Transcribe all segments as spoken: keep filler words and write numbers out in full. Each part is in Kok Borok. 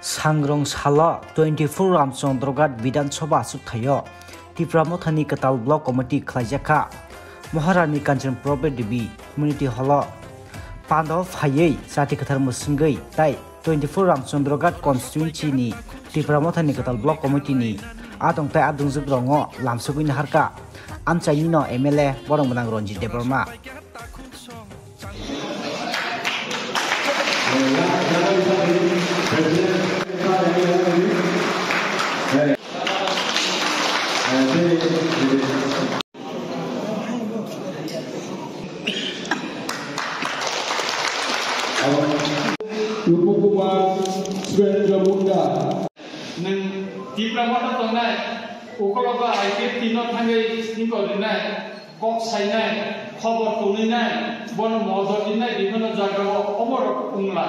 Sangrong salo twenty-four Ramchandra Ghat Bidhan Sabha achukthai-o Tipra Mothani Kwtal Block Committee khlaijak kha. Maharani Kanchan Prabha Devi Community Hall-o pando phaiwi chati kwthar mwswngwi tai twenty-four Ramchandra Ghat Constituency ni Tipra Mothani Kwtal Block Committee ni adong tai adongjwk rokno lamsogwi naharkha amchaini no M L A borok mwnang Ranjit Debbarma. Rupa Kumar Surendra Munda. Nwng Tipra Motha tongnai, ukologo I P F T no thangwi singkol rinai, kok sainai, khobor tongwinai, bono modot rinai, bibhinno jagao omo rok wngla.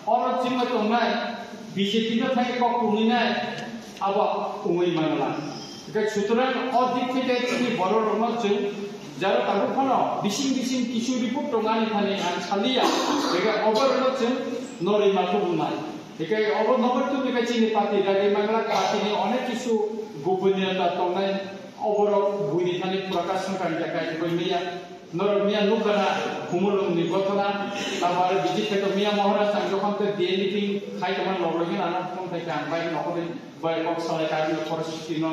Oro chwngno tongnai, B J P no thangwi kok tongwinai, abo wngwi manla. Hwnkhe sutrang o dik theke chini borok rokno chwng jaro tabuk phano bising bising kisu report tongani thani ang salia, hwnkhe oborokno chwng norwi ma thubunai. Hwnkhe obo nokbar tubui khe chini party dagi manglak, party ni onek kisu gopiniyota tongnai, oborok buini thani Prakash Sangkar ni jaga khe koi maya. Norok maya nukha na, Khumulwng ni gothona, tamo aro B J P khe to maya Maharaj ang jokhon khe D A meeting khai tongmani log login ano phone khai khe ang bai nokhorwi bai kok salai kha, bini poristiti no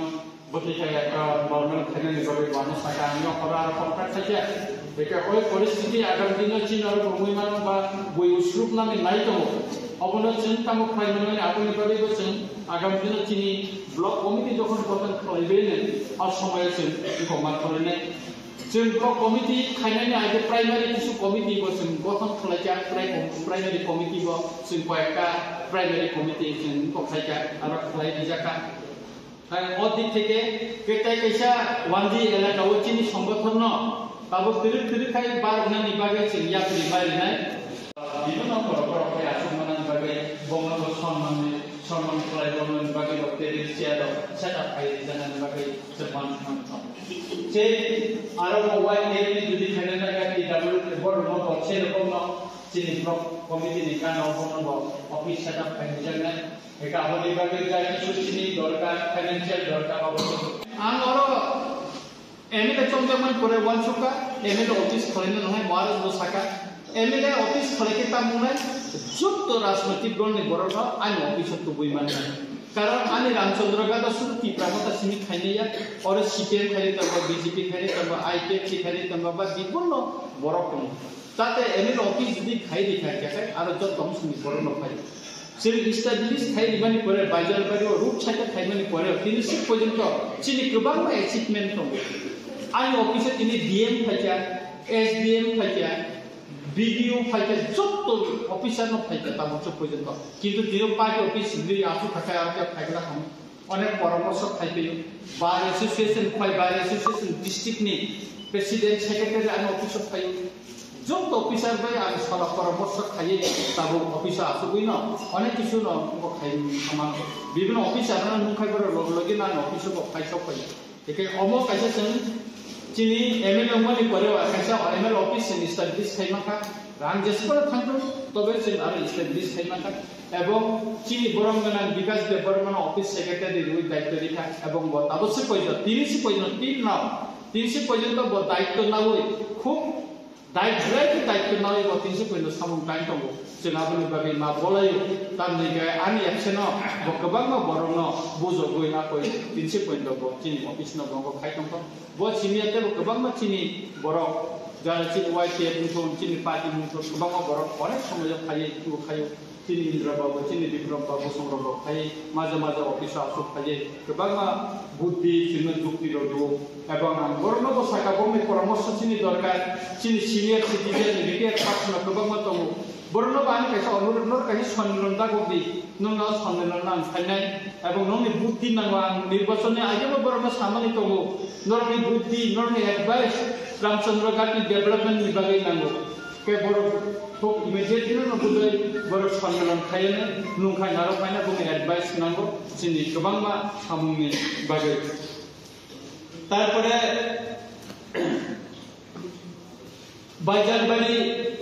bwtwi khai kha, normal khainani bagwi wano sakha, ang nokhoro aro contract khai kha. Hwnkhe oi poristiti agam dino chini oro bo wngwi mano ba bui usruknani nai tongo. Obono chwng tamo khlai manmani aboni bagwi bo chwng agam dino chini block committee jokhon gothon khlai bai nai, o somoyo chwng wngkok man khlai nai. Chwng block committee khainani age primary kisu committee bo chwng gothon khlai kha, pri-, primary committee bo chwng koyekta primary committee chwng wngkok khlai kha, aro khlai rijak kha. Hai o dik theke khe tai kaisa wanji elaka o chini songgothon no tabuk twrwk twrwk khai baroknani bagwi chwng yapri barinai. Bibhinno borok borok khai aswk manani bagwi bongno bo sonmanni, sonman khlai rwnani bagwi rok table chair rok set up khai rijaknani bagwi chwng uansukmani tongo. Tei aro bo Y T F ni jodi khaina naikha T W borok no bo se rokomno chini block committee ni gana o bono bo office set up khai rijaknai. Eka aboni bagwi jai kisu chini dorkar, financial dorkar obo. Ang oro M L A chongjakmani pore uansukha, M L A office khwlaina nangnai, Maharaj bo sakha, M L A office khwlai khe tamo wngnai, jotto rajnoitik dol ni borok no ani office o tubui mannai. Karon ani Ramchandra Gada sudu Tipra Motha simi khainai ya, oro C P M khainai tongo, B J P khainai tongo, I P F T khainai tongo, ba bibhinno borok tongo. Tate M L A office jodi khai di khai khe aro jotto bwswk ni borok no phai. Chwng establish khai rimani pore, Baijalbari o road side khaimani pore, tini sik porjonto chini kwbangma achievement tongo. Ani office o tini D M phaikha, S D M phaikha, B D O phaikha, jotto officer no phaikha tabuk sik porjonto. Kintu tini party office simi asu khakai aro khe phaikha khamu. Onek poramorsho khai phaio. Bar association, khoi bar association district ni president, secretary ani office o phaio. Jotto officer bai ang sala poramorsho khaiwi tabuk office o achugwi no onek kisu no bo khai mano. Bibhinno officer no nung khai borok log logi no ani office o bo khai sok phaio. Hwnkhe omo kaisa chwng chini M L A wngmani pore o kaisa M L A office chwng establish khai mankha. Rang jesukno thangthung, tobe chwng aro establish khai mankha. Ebong chini borok gwnang Bikas Debbarmano office secretary rwui daityo rikha. Ebong bo tabuk se poito, tini se poito, tin nao, tini se poito bo daityo naui khub dai-, belai khe daityo naui bo tini se poito samung tang tongo. Chwng aboni bagwi ma bolaio, tamni hwnkhe ani absent-o bo kwbangma borokno bujogwi nakoi tini se poito bo chini office-no bo khai tongkha. Bo simi ya tei bo kwbangma chini borok, jara chini Y T F wngthun, chini party wngthun, kwbangma borok onek somoyo phaiwi tubukhaio. Chini Indra Babu, chini Bikram Babu, Songrok rok phaiwi maja maja office o aswk phaiwi kwbangma buddhi, chwngno jukti rok rwo. Ebong ang borokno bo sakha, bongni poramorsho chini dorkar, chini senior citizen, retired person rok kwbangma tongo. Borokno bo ani kaisa onurodh, norok kaisa sonmilan dagok di, nwng o sonmilan no ang phainai, ebong nokni buddhi nango, ang nirbachon ni age bo borokno samani tongo, norokni buddhi, norokni advice, Ramchandra Ghat ni development ni bagwi nango, khe borok thok immediately no bujai borok sonmilan khaiyano, nungkha narok phaina boni advice nango, chini kwbangma samung ni bagwi. Tarpore Baijalbari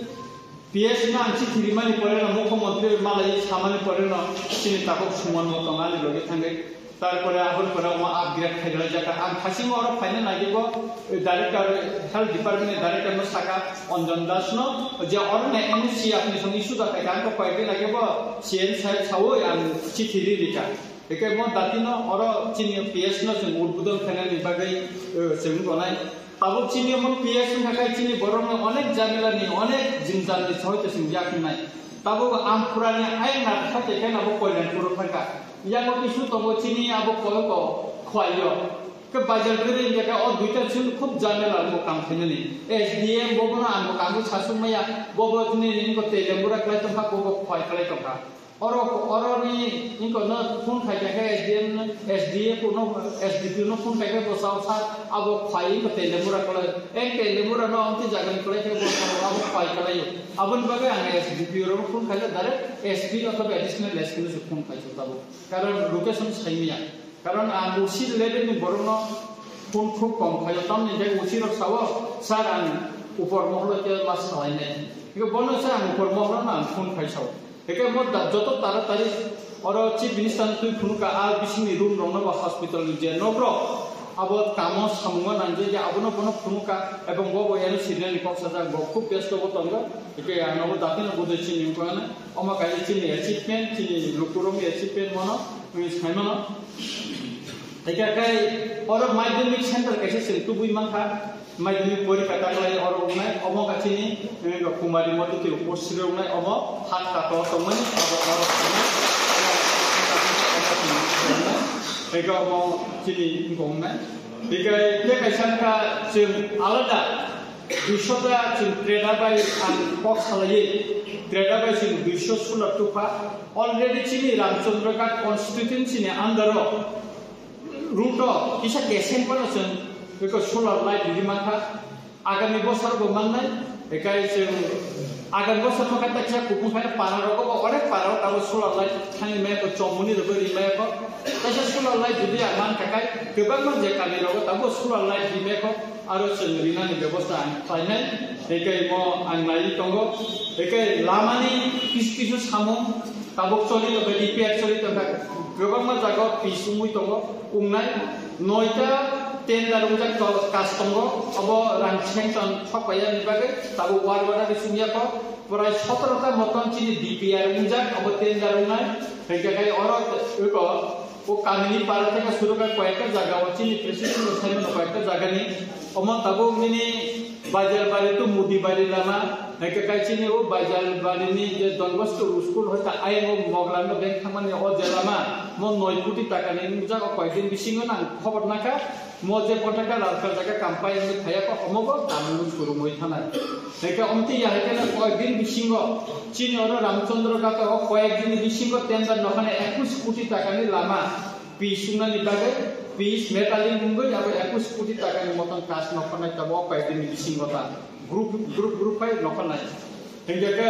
P S no ang chithi rimani pore no mukhyamantri malai samani pore no chini takhuk Suman bo tong ani loge thangwi. Tarpore aboni pore omo upgrade khairok jaka. Ang khasing oro phaina naigibo director, health department ni director no saka Anjan Das no je oro na N O C apni song issue da khaika ang ko koyek din age bo C M saheb sawi ang chithi ri rika. Eke mo dati no oro chini P S no chwng udbodon khainani bagwi, eh, chwng gonai. Tabuk chini omo P S wngkha khe chini borokno onek jamelani, onek jwnjalni sohoi tei chwng yak wngnai. Tabuk Amphurani ayang nathok khe khe abo Koilanpuro thangkha. Yango kisu tongo chini abo koi ko khwlaio. Khe bajar kwrwi wngya khe o duita chwng khub jamela wngo kam khainani. S D M bo bono ang bo kangwi sasuk maya, bo bo chini nini ko Teilambura khlai tongkha, bo bo khwlai khlai tongkha. Oro, oro ni ingko no phone khai khe S D M no, S D F no, S D P O no phone khai khe bo sao sa abo khwlai ingko Teilambura khlai. Eng Teilambura no amtwi jaga ni khlai khe bo sao abo khwlai khlai. Aboni bagwi ang S D P O no phone khai khe direct S P othoba additional S P no se phone khai se tabo. Karon location sai maya. Karon ang O C level ni borok no phone khub kom khaio, tamni je O C rok sao, "Sir, ang upor moholo ke mas salai nai." Iko bono se ang upor moholo no ang phone khai sao. Eke mo da joto taratari oro Chief Minister ni twi phunukha, a bisingni room rokno ba hospital ni je nok rok abo kamo samungo nangjakya abono bono phunukha, ebong bo bo eno senior ni kok sajak, bo khub besto bo tongo. Eke ang nobo dakino bodoi chini wngkha na omo kaisa chini achievement, chini lukurokni achievement mono wngwi saimano. Eke kai oro madhyamik center kaisa chwng tubui mankha. Madhyamik porikha ta khlai oro wngnai, omo kachini, eh, Kumari Moduti Upor Sri wngnai, omo hat kato tongmani, abo oro wngnai. Ego omo chini wngkha wngnai. Ego, ego kaisa wngkha chwng alada, duiso ta chwng treda bai ang kok salaiwi, treda bai chwng duiso solar tupha. Already chini Ramchandra Ghat constituency ni under o, route o kisa keseng phano chwng beko solar light rwgwi mankha. Agami bosor bo mannai, ekai chwng agami bosor no kata kisa kupung phai para rogo bo onek para o tabo solar light thangwi maya ko chomuni rogo ri maya ko. Kaisa solar light jodi ang mankha kai kwbangma je kami rogo tabo solar light ri maya ko aro chwng rinani bebosta ang khlainai. Ekai mo ang nai tongo. Ekai lamani kisu kisu samung tabuk choli tongkha, repair choli tongkha, kwbangma jaga o pis wngwi tongo, wngnai noita tender wngjak to-, kas tongo, obo rang sanction thok paiyani bagwi tabuk work order ri chumya kho, prai sotoro ta motom chini D P R wngjak, obo tender wngnai, hwnkhe khai oro eko o kamini para theke suruka koyekta jaga o chini president rok saimano koyekta jagani, omo tabuk nini Bajar bari to Mudi bari lama, hai khe kai chini o Bajar bari ni je Don Bosco school hoi ta ayang o Moglang no bank thangmani o je lama, mo noi koti taka ni nungjak o koi din bisingo nang khobor nakha, mo je contractor ralkar jaga kam pai wngwi thaya ko omo bo kaam nung kurumwi thanai. Hai khe omti ya hai khe koi din bisingo chini oro Ramchandra Ghat o koi din bisingo tender nokhani ekus koti taka ni lama, Piece sungnani bagwi piece metallic wngwi abo ekus koti takani motom kas nokharnai tabuk o koi din ni bisingo ta group, group, group khai nokharnai. Hingke khe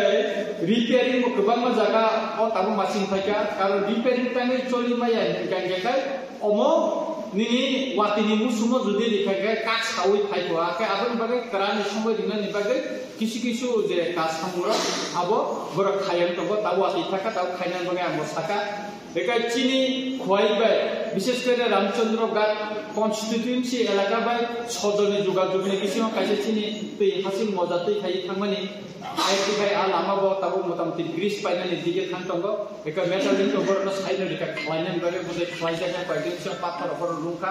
repairing bo kwbangma jaga o tabuk masing phaikha, karon repairing tangwi choli maya hingka hingke khe omo nini watini musumo jodi rikha khe kak sawi phaikha, khe aboni bagwi kwrani somoi rinani bagwi kisu kisu je kas samungrok abo borok khaiya tongo, tabuk watwi thaka tabuk khainani bagwi ang bo saka. Bekai chini khwlai bai, bishes kore Ramchandra Ghat constituency elaka bai sodorni jogajogni bisingo kaisa chini twi hasing moja twi khai thangmani. I T bai a lama bo tabuk motamoti bridge painani dige thang tongo. Bekai metal ring to borokno side no rika khwlainani bagwi budai khwlaijaknai koi din sira pathor rok borok lungkha.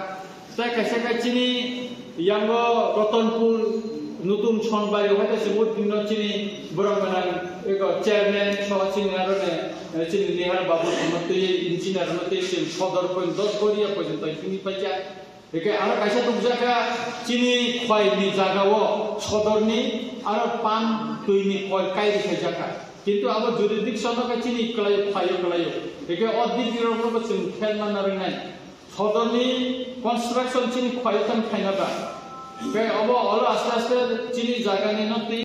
Tei kaisa khe chini yango Ratanpur Nutum Sonbari hai khe se murti no chini borok gwnang eko chairman so chini aro ne, eh, chini Nihar Babu no twi engineer no twi chini sodor point dos Goria porjonto himwi paikha. Eke aro kaisa tukjakha chini khwlai ni jaga o sodor ni aro pan twi ni koi kai rikha jakha. Kintu abo jurisdiction no khe chini kwlai o, khwlai o, kwlai o. Eke o D P rok no bo chwng khel manna ringnai. Sodorni construction chini khwlai tang khaina ba. Khe obo olo aste aste chini jagani no twi